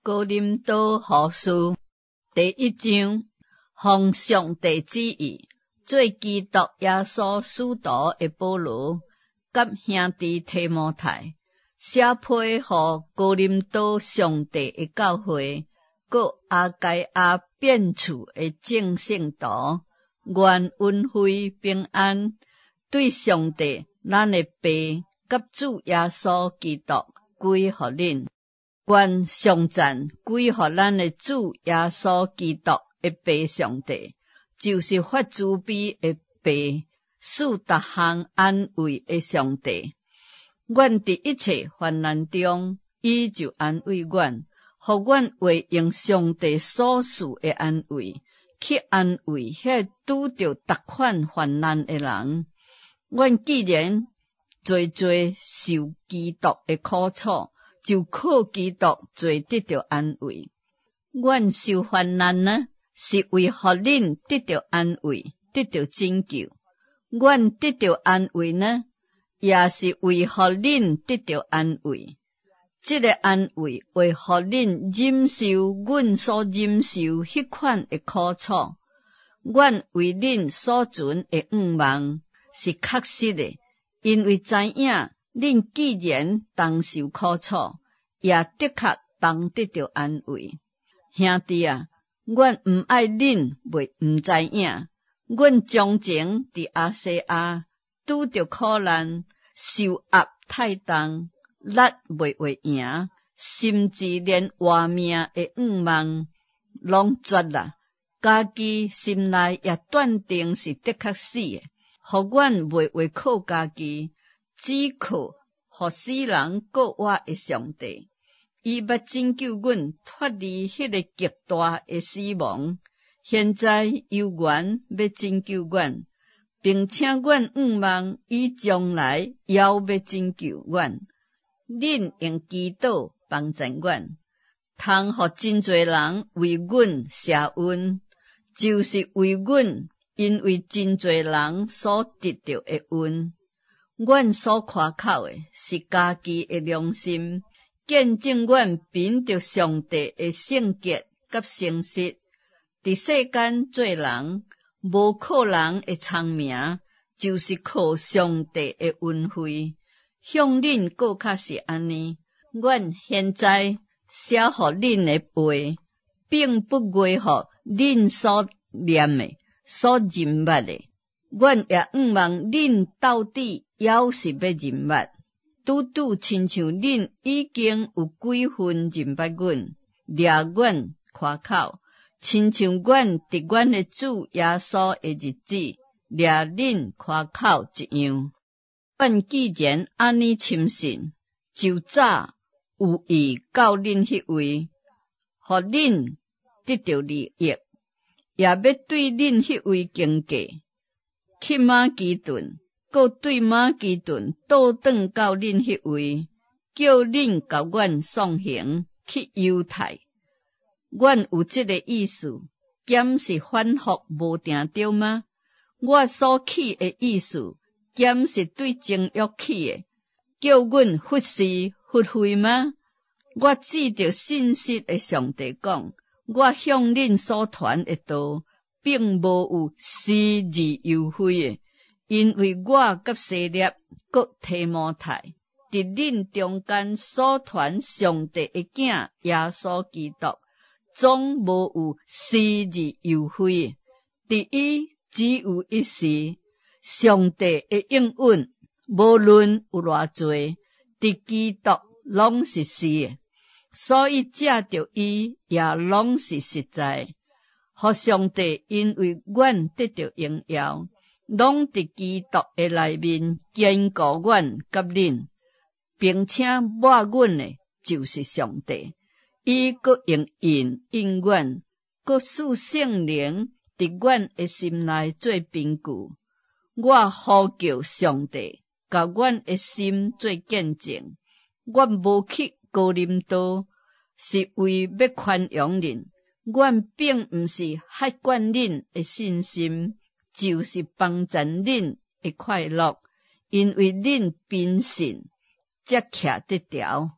哥林多後書第一章，奉上帝旨意，做基督耶穌使徒的保羅，佮兄弟提摩太，寫批予哥林多上帝的教會，閣亞該亞遍處的眾聖徒，願恩惠平安，對上帝咱的爸佮主耶穌基督歸予恁。願頌讚歸予咱的主耶穌基督的爸上帝，就是發慈悲的爸，賜逐項安慰的上帝。阮佇一切患難中，伊就安慰阮，予阮會用上帝所賜的安慰，去安慰彼拄著逐款患難的人。阮既然濟濟受基督的苦楚，就靠基督濟得著安慰。阮受患難呢，是為予恁得著安慰，得著拯救。阮得著安慰呢，也是為予恁得著安慰。這个安慰會予恁忍受阮所忍受彼款的苦楚。阮為恁所存的向望是確實的，因為知影恁既然同受苦楚，也的確同得著安慰。兄弟啊，阮毋愛恁袂毋知影，阮從前佇亞細亞拄著苦難，受壓太重，力袂會贏，甚至連活命的向望攏絕啦。家己心內也斷定是的確死的，予阮袂會靠家己，只靠予死人復活的上帝。伊欲拯救阮脫離彼个極大的死亡。現在猶原欲拯救阮，並且阮向望伊將來猶欲拯救阮。恁用祈禱幫贊阮，通予真濟人為阮謝恩，就是為阮因為真濟人所得著的恩。阮所誇口的是家己的良心，見證阮憑著上帝的聖潔佮誠實，佇世間做人，無靠人的聰明，就是靠上帝的恩惠。向恁閣較是按呢。阮現在寫予恁的話，並不違予恁所念的、所認捌的。阮也向望恁到底猶是欲認捌，拄拄親像恁已經有幾分認捌阮，掠阮誇口，親像阮佇阮的主耶穌的日子掠恁誇口一樣。阮既然按呢深信，就早有意到恁彼位，予恁得著利益，也欲對恁彼位經過，去馬其頓，閣對馬其頓倒轉到恁彼位，叫恁共阮送行去猶太。阮有這个意思，敢是反覆無定著嗎？我所起的意思，敢是對情欲起的，叫阮忽是忽非嗎？我指著信實的上帝講，我向恁所傳的道，並無有私自幽非的，因為我佮西勒閣提摩太，佇恁中間所傳上帝的囝耶穌基督，總無有私自幽非的。佇伊只有一是，上帝的應允，無論有偌濟，佇基督攏是是的，所以藉著伊也攏是實在。予上帝因為阮得著榮耀，攏佇基督的內面堅固阮佮恁，並且抹阮的就是上帝，伊閣用印印阮，閣賜聖靈佇阮的心內做憑據。我呼叫上帝，共阮的心做見證。阮無去哥林多，是為欲寬容恁。阮並毋是削減恁的信心，就是幫贊恁的快樂，因為恁憑信才徛得牢。